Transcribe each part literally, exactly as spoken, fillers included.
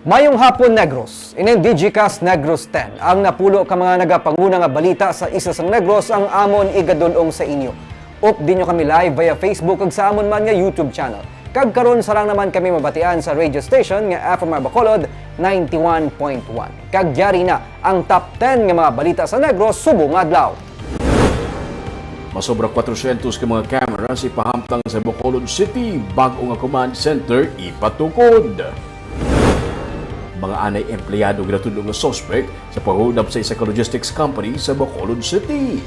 Mayong hapon, Negros. Inin Digicast Negros ten. Ang napulo ka mga nagapanguna nga balita sa isa sang Negros ang amon igadul-ong sa inyo. Updi nyo kami live via Facebook kag sa amon man nga YouTube channel. Kag karon, sarang naman kami mabatian sa radio station nga F M R Bacolod ninety-one point one. Kag yari na ang top ten nga mga balita sa Negros subong adlaw. Masobra kwatrosyentos ka mga cameras ipahamtang sa Bacolod City, bag-o nga command center ipatukod. Mga anay empleyado ginatudlo nga suspect sa paghuldap sa isa ka logistics company sa Bacolod City.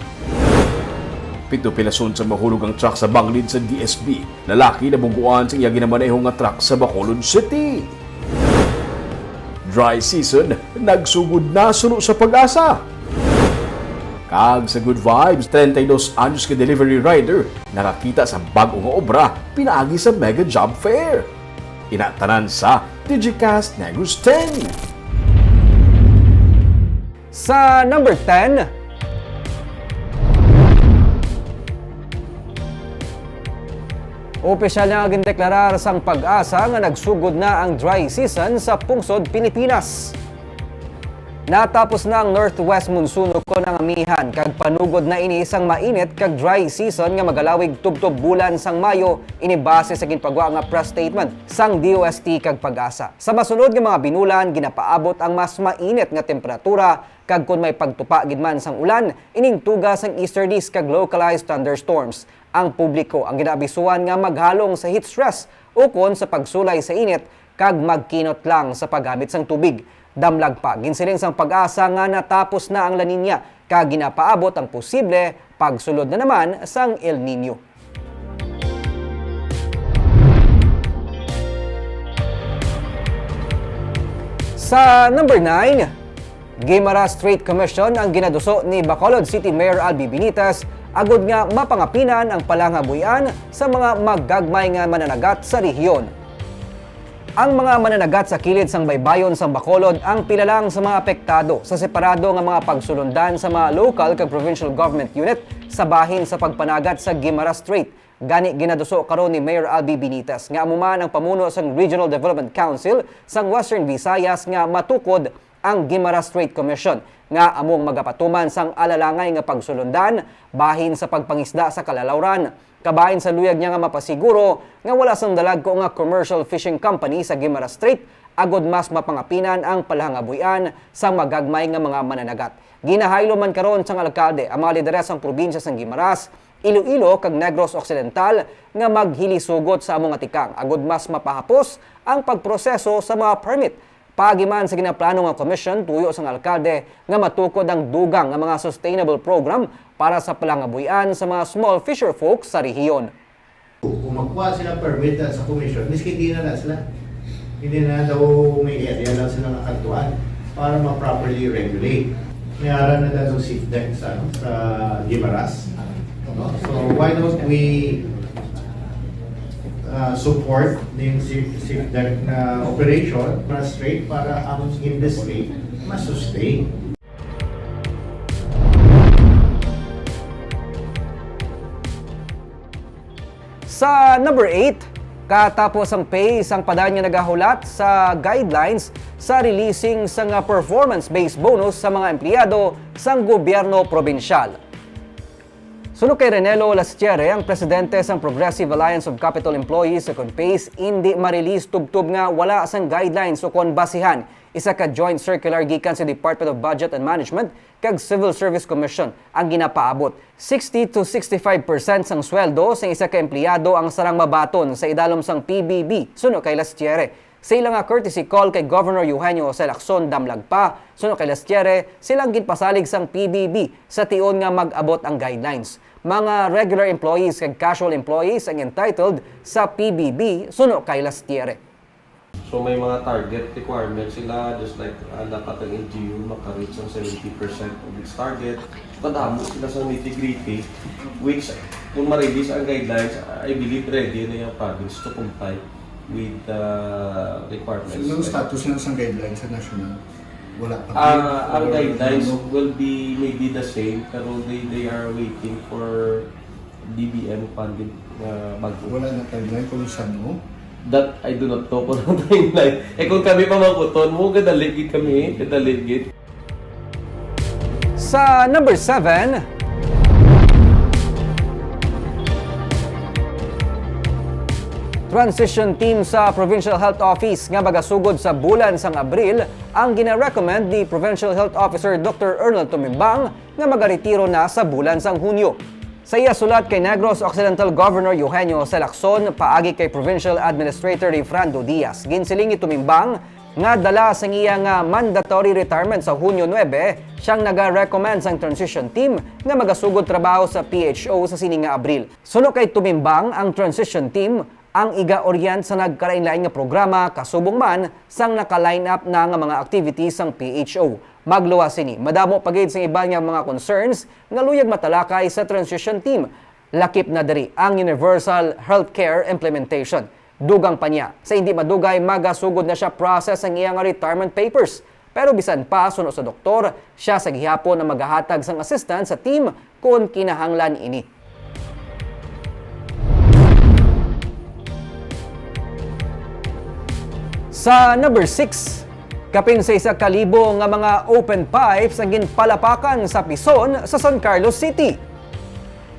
Pito pilason sa mahulog ang truck sa Banglid sa D S B. Lalaki nabungguan sa iya ginamaneho nga truck sa Bacolod City. Dry season, nagsugod na suno sa PAGASA. Kag sa Good Vibes, treinta y dos anyos ka delivery rider nakakita sa bag-o nga obra pinaagi sa Mega Job Fair. Ina tanan sa Digicast Negros ten. Sa number ten, opisyal na gindeklarar sang PAGASA nga nagsugod na ang dry season sa pungsod Pilipinas. Natapos na ang northwest monsoon ukon ang amihan, kag panugod na ini sang mainit kag dry season nga magalawig tubtob bulan sang Mayo, ini base sa ginpagwa nga press statement sang D O S T kag PAGASA. Sa masunod nga mga binulan, ginapaabot ang mas mainit nga temperatura, kag kon may pagtupa gid man sang ulan, ining tuga sang easterlies kag localized thunderstorms. Ang publiko ang ginaabisuhan nga maghalong sa heat stress ukon sa pagsulay sa init kag magkinot lang sa paggamit sang tubig. Damlag pa, ginsiling sang PAGASA nga natapos na ang La Niña kag ginapaabot ang posible pagsulod na naman sang El Niño. Sa number nine, Guimaras Strait Commission ang ginaduso ni Bacolod City Mayor Albi Benitez agud nga mapangapinan ang palangabuy-an sa mga magagmay nga mananagat sa rehiyon. Ang mga mananagat sa kilid sang baybayon sang Bacolod ang pila lang sa mga apektado sa separado nga mga pagsulundan sa mga local kag provincial government unit sa bahin sa pagpanagat sa Guimaras Strait. Gani, ginaduso karon ni Mayor Albi Benitez, nga amo man ang pamuno sang Regional Development Council sang Western Visayas, nga matukod ang Guimaras Strait Commission nga amo ang magapatuman sang alalangay nga pagsulundan bahin sa pagpangisda sa kalalawran, kabahin sa luyag niya nga mapasiguro nga wala sang dalagko nga commercial fishing company sa Guimaras Strait, agud mas mapangapinan ang palangabuy-an sang magagmay nga mga mananagat. Ginahaylo man karon sang alkalde ang mga lideres sang probinsya sang Guimaras, Iloilo, kag Negros Occidental nga maghilisugot sa amo nga tikang, agud mas mapahapos ang pagproseso sa mga permit. Paagi man sa ginaplano nga commission, tuyo sang alkalde nga matukod ang dugang nga mga sustainable program para sa palangabuy-an sa mga small fisher folk sa rehiyon. Kung magkuha sila permit sa commission, miski di na na sila. Hindi na daw may area lang sila nga kadtuan para ma-properly regulate. May ara na daw safe deck sa, sa Guimaras. No? So why don't we uh, support ning safe, safe deck na operation para straight, para ang industry ma-sustain. Sa number eight, katapos ang pay sang padayon nga nagahulat sa guidelines sa releasing sang performance-based bonus sa mga empleyado sang gobyerno probinsyal. Suno kay Renelo Lastiere, ang presidente sang Progressive Alliance of Capitol Employees ukon PACE, indi ma-release tubtob nga wala sang guidelines ukon basihan. Isa ka joint circular gikan sa Department of Budget and Management kag Civil Service Commission ang ginapaabot. Sixty to sixty-five percent sang sweldo sang isa ka empleyado ang sarang mabaton sa idalom sang P B B, suno kay Lastiere. Sa ila nga courtesy call kay Governor Eugenio Jose Lacson, damlag pa, suno kay Lastiere, sila ang ginpasalig sang P B B sa tion nga mag-abot ang guidelines. Mga regular employees kag casual employees ang entitled sa P B B, suno kay Lastiere. So, may mga target requirements sila, just like, ah, dapat ang L G U maka-reach ang seventy percent of its target. So, kadamo sila sa nitty-gritty, which, kung ma-release ang guidelines, I believe ready na yung province to comply with the requirements. So, yung status na sa guidelines sa national, wala pa. Ah, ang guidelines will be maybe the same, pero they, they are waiting for D B M funded nga bago. Wala na timeline kung saan, no? That I do not know kung ano yung line. Eh, kung kami pa makuton mo, kadali gid kami, kadali gid. Sa number seven, transition team sa Provincial Health Office nga magasugod sa bulan sang Abril ang gina-recommend ni Provincial Health Officer Doctor Ernel Tumimbang nga magaretiro na sa bulan sang Hunyo. Sa iya sulat kay Negros Occidental Governor Eugenio Jose Lacson paagi kay Provincial Administrator Rayfrando Diaz, ginsiling ni Tumimbang nga dala sang iya nga mandatory retirement sa Hunyo nuebe, siyang naga-recommend sang transition team nga magasugod trabaho sa P H O sa sini nga Abril. Suno kay Tumimbang, ang transition team ang iga-orient sa nagkalainlain nga programa kasubong man sang naka-line up na nga mga activities sang P H O. Magluwas sini, madamo pa gid sang iban nga mga concerns nga luyag matalakay sa transition team. Lakip na diri ang universal healthcare implementation. Dugang pa niya, sa hindi madugay magasugod na siya process ang iya nga retirement papers. Pero bisan pa, suno sa doktor, siya sa gihapon ang magahatag sang assistance sa team kon kinahanglan ini. Sa number six, kapin sa isa ka libo nga mga open pipes ang ginpalapakan sa Pison sa San Carlos City.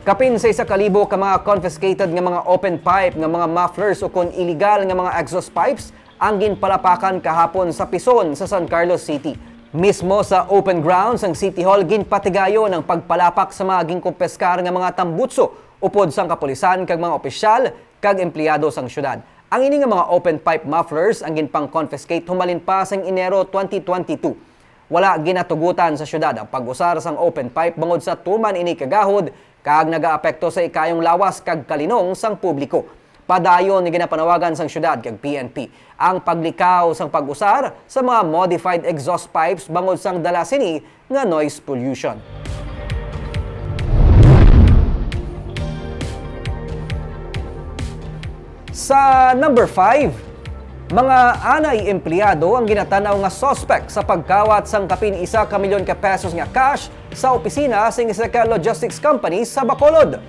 Kapin sa isa ka libo ka mga confiscated nga mga open pipe nga mga mufflers ukon iligal nga mga exhaust pipes ang ginpalapakan kahapon sa Pison sa San Carlos City. Mismo sa open ground sang City Hall, ginpatigayon ang pagpalapak sa mga ginkumpiskar nga mga tambutso upod sang kapulisan kag mga opisyal kag empleyado sang syudad. Ang ini nga mga open pipe mufflers ang ginpang-confiscate humalin pa sang Enero twenty twenty-two. Wala ginatugutan sa syudad ang pag-usar sang open pipe bangod sa tuman ini kagahod kag nagaapekto sa ikayong lawas kag kalinong sang publiko. Padayon nga ginapanawagan sang syudad kag P N P ang paglikaw sang pag-usar sa mga modified exhaust pipes bangod sang dala sini nga noise pollution. Sa number five, mga anay empleyado ang ginatan-aw nga suspect sa pagkawat sang kapin isa ka milyon ka pesos nga cash sa opisina sing isa ka logistics company sa Bacolod.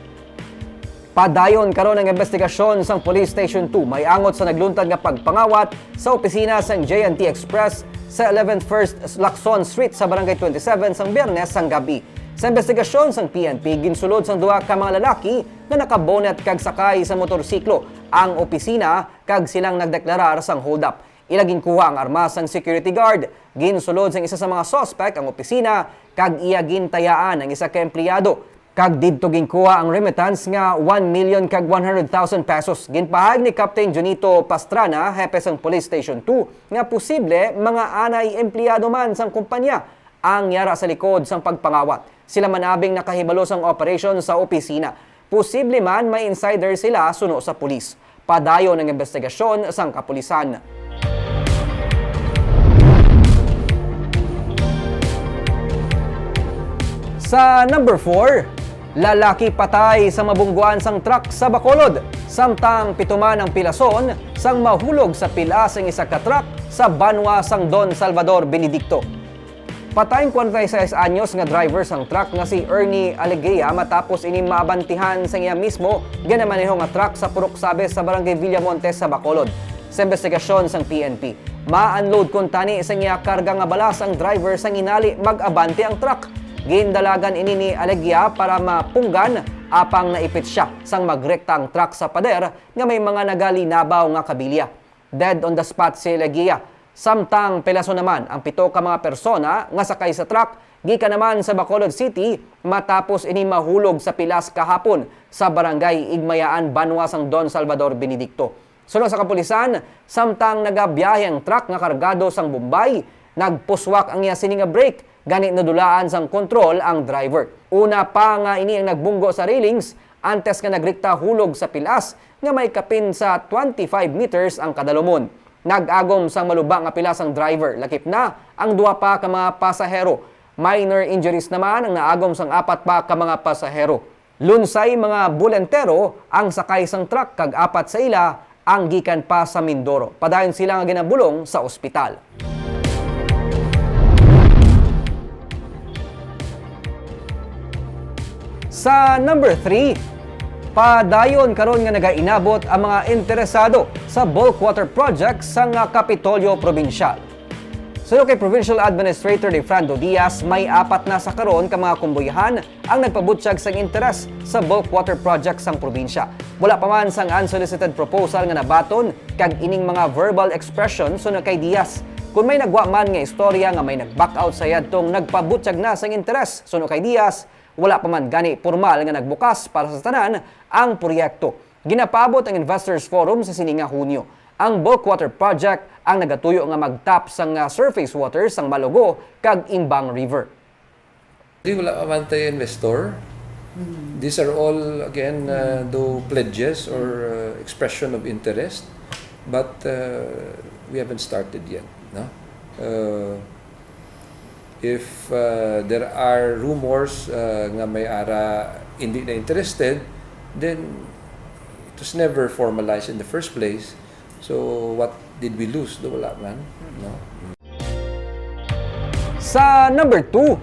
Padayon karon ang imbestigasyon sang Police Station two may angot sa nagluntad nga pagpangawat sa opisina sang J and T Express sa eleven First Lacson Street sa Barangay twenty-seven sang Biyernes sang gab-i. Sa imbestigasyon sang P N P, ginsulod sang duha ka mga lalaki nga naka-bonnet kag sakay sa motorsiklo ang opisina kag silang nagdeklarar sang hold-up. Ila ginkuha ang armas sang security guard, ginsulod sang isa sa mga suspect ang opisina kag iya gintayaan ang isa ka empleyado. Kag didto ginkuha ang remittance nga one million kag one hundred thousand pesos. Ginpahayag ni Captain Junito Pastrana, hepe sang Police Station two, nga posible mga anay empleyado man sang kumpanya ang yara sa likod sang pagpangawat. Sila man abing nakahibalo sang operation sa opisina. Posible man may insider sila suno sa pulis. Padayon ang imbestigasyon sang kapulisan. Sa number four, lalaki patay sa mabungguan sang truck sa Bacolod, samtang pito man ang pilason sang mahulog sa pil-as sang isa ka truck sa banwa sang Don Salvador Benedicto. Patay ang kwarenta y seis anyos nga driver sang truck nga si Ernie Alegria matapos ini maabantihan sang iya mismo ginamaneho nga truck sa Purok Sabes sa Barangay Villamontes sa Bacolod. Sa imbestigasyon sang P N P, ma-unload kuntani sang iya karga nga balas ang driver sang inali mag-abante ang truck. Gindalagan ini ni Alegria para mapunggan apang naipit sia sang magrekta ang truck sa pader nga may mga nagalinabaw nga kabilya. Dead on the spot si Leguia. Samtang pilason naman ang pito ka mga persona nga sakay sa truck gikan naman sa Bacolod City matapos ini mahulog sa pilas kahapon sa Barangay Igmayaan, banwa sang Don Salvador Benedicto. Suno sa kapulisan, samtang nagabiyahe ang truck nga kargado sang bombay, nagpuswak ang iya sini nga brake, gani nadulaan sang kontrol ang driver. Una pa nga ini ang nagbunggo sa railings antes nga nagrikta hulog sa pilas nga may kapin sa twenty-five meters ang kadalumon. Nag-agom sang maluba nga pilas ang driver, lakip na ang duha pa ka mga pasahero. Minor injuries naman ang naagom sang apat pa ka mga pasahero. Lunsay mga bulentero ang sakay sang truck kag apat sa ila ang gikan pa sa Mindoro. Padayon sila nga ginabulong sa ospital. Sa number three, Padayon karon nga nagainabot ang mga interesado sa bulk water project sang Kapitolyo Probinsyal. Suno kay Provincial Administrator Defrando Diaz, may apat na sa karon ka mga kumboyhan ang nagpabutyag sang interes sa bulk water project sang probinsya. Wala pa man sang unsolicited proposal nga nabaton, kag ining mga verbal expression suno kay Diaz. Kung may nagwa man nga istorya nga may nag-back out sa yadtong nagpabutyag na sang interes suno kay Diaz, wala pa man gani pormal nga nagbukas para sa tanan ang proyekto. Ginapaabot ang Investors Forum sa sini nga Hunyo. Ang bulk water project ang nagatuyo nga mag-tap sang, ah, surface water sang Malugo kag Imbang River. Di, wala pa man tayo investor. These are all, again, uh, do pledges or, uh, expression of interest, but, uh, we haven't started yet, no? Uh, if, uh, there are rumors, uh, nga may ara hindi na interested, then it was never formalized in the first place. So, what did we lose? Do, wala man, no? Sa number two,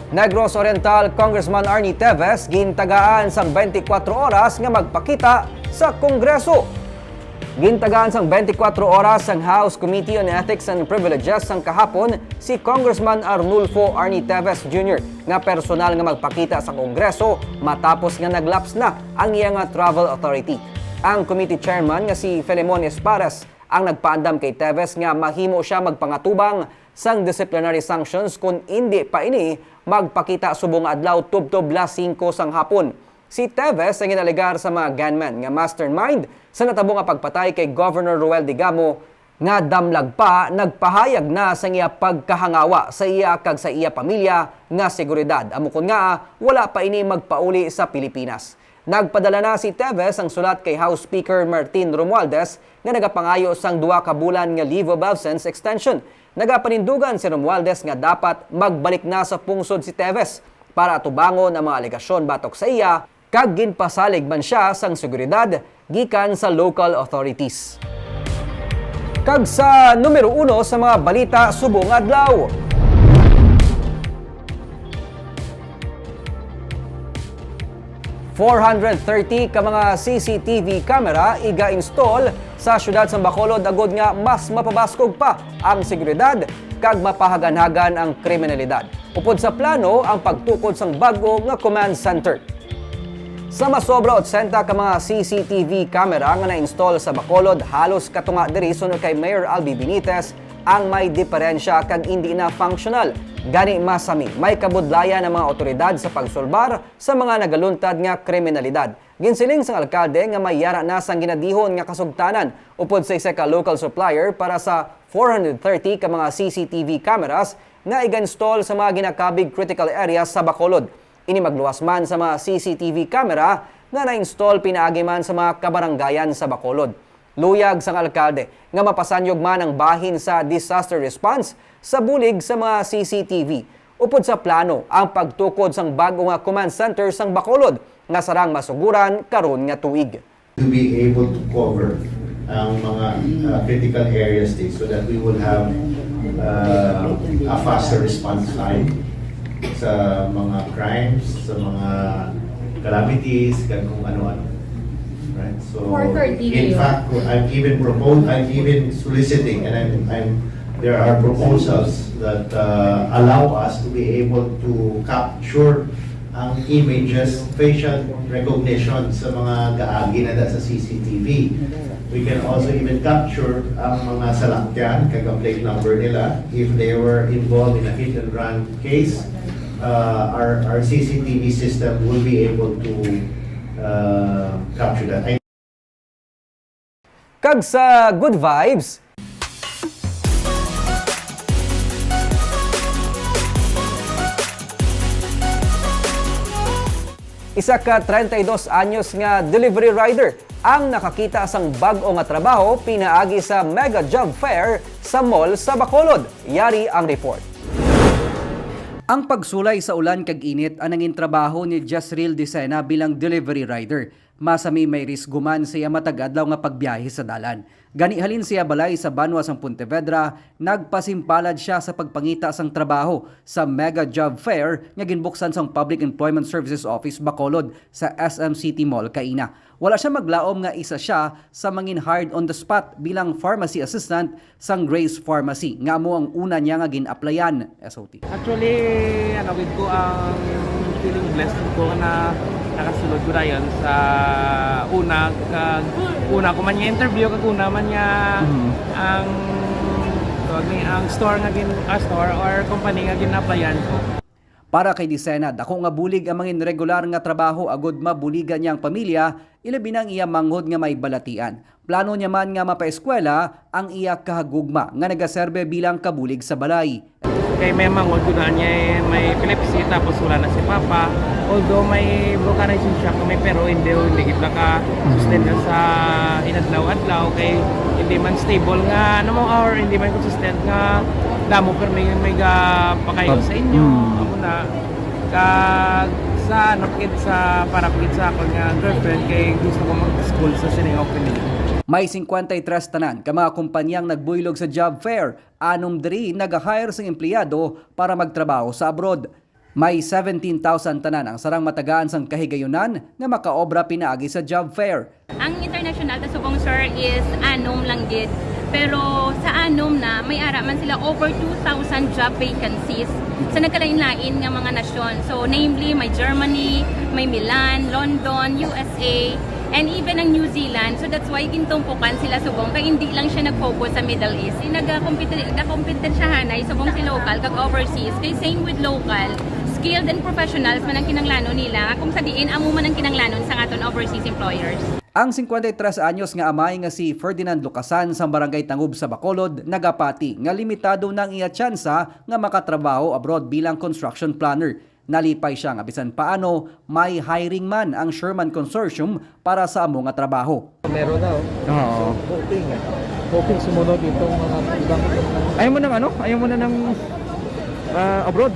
Negros Oriental Congressman Arnie Teves gintagaan sang twenty-four oras nga magpakita sa Kongreso. Gintagaan sang twenty-four oras sang House Committee on Ethics and Privileges sang kahapon si Congressman Arnulfo Arnie Teves Junior nga personal nga magpakita sa Kongreso matapos nga nag-lapse na ang iya nga travel authority. Ang committee chairman nga si Filemon Espares ang nagpaandam kay Teves nga mahimo sia magpangatubang sang disciplinary sanctions kon indi pa ini magpakita subong nga adlaw tubtob las singko sang hapon. Si Teves ang ginalegar sa mga gunman nga mastermind sa natabo nga pagpatay kay Governor Roel Digamo, nga damlag pa nagpahayag na sang iya pagkahangawa sa iya kag sa iya pamilya nga seguridad, amo kon ngaa wala pa ini magpauli sa Pilipinas. Nagpadala na si Teves sang sulat kay House Speaker Martin Romualdez nga nagapangayo sang duha ka bulan nga leave of absence extension. Nagapanindugan si Romualdez nga dapat magbalik na sa pungsod si Teves para atubangon ang mga alegasyon batok sa iya, kag ginpasalig man sia sang seguridad gikan sa local authorities. Kag sa numero uno sa mga balita subong adlaw, four hundred thirty ka mga C C T V camera iga-install sa siyudad sang Bacolod agod nga mas mapabaskog pa ang seguridad kag mapahaganhagan ang kriminalidad. Upod sa plano ang pagtukod sang bag-o nga command center. Sa masobra otsenta ka mga C C T V camera nga na-install sa Bacolod, halos katunga diri suno kay Mayor Albi Benitez ang may diperensya kag indi na functional. Gani masami, may kabudlayan ang mga awtoridad sa pagsulbar sa mga nagaluntad nga kriminalidad. Ginsiling sang alkalde nga may yara na sang ginadihon nga kasugtanan upod sa isa ka local supplier para sa four hundred thirty ka mga C C T V cameras nga iga-install sa mga ginakabig critical areas sa Bacolod. Ini magluwas man sa mga C C T V camera nga na-install pinaagi man sa mga kabaranggayan sa Bacolod. Luyag sang alkalde nga mapasanyog man ang bahin sa disaster response sa bulig sa mga C C T V. Upod sa plano ang pagtukod sang bag-o nga command center sang Bacolod nga sarang masuguran karon nga tuig. To be able to cover ang mga, uh, critical areas din, so that we will have, uh, a faster response time sa mga crimes, sa mga calamities, kag kung ano-ano. Right? So, four thirty in ngayon. Fact, I'm even propose, I'm even soliciting, and I'm, I'm, there are proposals that, uh, allow us to be able to capture ang images, facial recognition sa mga gaagi na sa C C T V. We can also even capture ang mga salakyan kag ang plate number nila if they were involved in a hit and run case. Uh, our, our C C T V system will be able to, uh, capture that. Kag sa good vibes, isa ka treinta y dos anyos nga delivery rider ang nakakita sang bag-o nga trabaho pinaagi sa Mega Job Fair sa mall sa Bacolod. Yari ang report. Ang pagsulay sa ulan kag init ang nangin trabaho ni Jezreel Dicena bilang delivery rider. Masami may risgo man sa iya matag-adlaw nga pagbiyahe sa dalan. Gani, halin sa iya balay sa banwa sang Pontevedra, nagpasimpalad sia sa pagpangita sang trabaho sa mega job fair nga ginbuksan sang Public Employment Services Office Bacolod sa S M City Mall kaina. Wala sia maglaom nga isa sia sa mangin-hired on the spot bilang pharmacy assistant sang Grace Pharmacy, nga amo ang una niya nga gin-applyan. S O T. Actually, ano, gid ko ang feeling blessed ko na nakasulod ko dayon sa una, kag una ko man nga interview, kag una man nga Mhm. ang, tawag ni, ang store nga gin-, ah, store or company nga gin-applyan ko. Para kay Dicena, dako nga bulig ang mangin regular nga trabaho agud mabuligan niya ang pamilya, ilabi na ang iya manghod nga may balatian. Plano niya man nga mapaeskwela ang iya kahagugma nga nagaserbe bilang kabulig sa balay. Kay may manghod ko daan niya, eh, may epilepsy, tapos wala na si Papa. Although may vulcanizing shock kami, pero hindi, hindi kita ka-sustain Mhm. sa inadlaw-adlaw. Kay hindi man stable nga, ano mo, or hindi man consistent nga damo, pero may, may ga-, pakayo Pab-, sa inyo. Mm. Amo na. Kag sa, ano, kit sa, para kit sa akon nga girlfriend, kay gusto ko mag-school sa sining opening. May singkwenta y tres tanan ka mga kumpanyang nagbuylog sa job fair, anom diri naga-hire sang empleyado para magtrabaho sa abroad. May seventeen thousand tanan ang sarang matagaan sang kahigayunan nga makaobra pinaagi sa job fair. Ang international ta subong, sir, is anom lang gid. Pero sa anom na, may ara man sila over two thousand job vacancies sa nagkalain-lain nga mga nasyon. So, namely, may Germany, may Milan, London, U S A, and even ang New Zealand. So, that's why gintumpukan sila subong, kay hindi lang siya nag-focus sa Middle East. Nagakompete-, gakompetensyahanay subong si local kag overseas. Kay same with local, skilled and professionals man ang kinanglanon nila, kung sa diin amo man ang kinanglanon sa aton overseas employers. Ang singkwenta y tres anyos nga amay nga si Ferdinand Lucasan sa Barangay Tangub sa Bacolod nagapati nga limitado na ang iya tsansa nga makatrabaho abroad bilang construction planner. Nalipay siya nga bisan paano may hiring man ang Sherman Consortium para sa amo nga trabaho. Meron na, oh. Oo. So, hoping, eh. Hoping sumunod itong mga ibang Ayaw mo ng ano? Ayaw mo na ng, ah, abroad?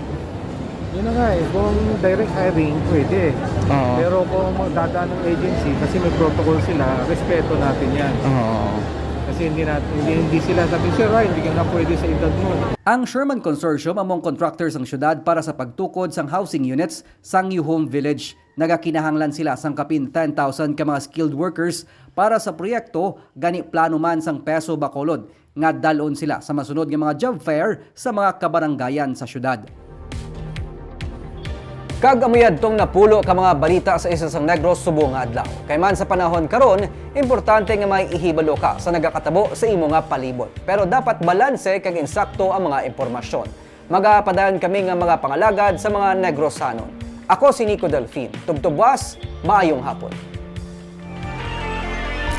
Yun na nga eh, kung direct hiring, pwede. Oo. Pero kung magdadaan ng agency, kasi may protocol sila, respeto natin yan. Oo. Kasi hindi nat-, hindi, hindi sila sabi, "Sir, ay, hindi ka na pwede sa edad mo." Ang Sherman Consortium amo ang contractor sang syudad para sa pagtukod sang housing units sang New Home Village. Nagakinahanglan sila sang kapin ten thousand ka mga skilled workers para sa proyekto, gani plano man sang PESO Bacolod nga dal-on sila sa masunod nga mga job fair sa mga kabaranggayan sa syudad. Kag amo yadtong napulo ka mga balita sa Isla sang Negros subong nga adlaw. Kay man sa panahon karon, importante nga may ihibalo ka sa nagakatabo sa imo nga palibot. Pero dapat balanse kag insakto ang mga impormasyon. Magapadayon kami nga mga pangalagad sa mga Negrosanon. Ako si Nico Delfin. Tubtubwas, maayong hapon.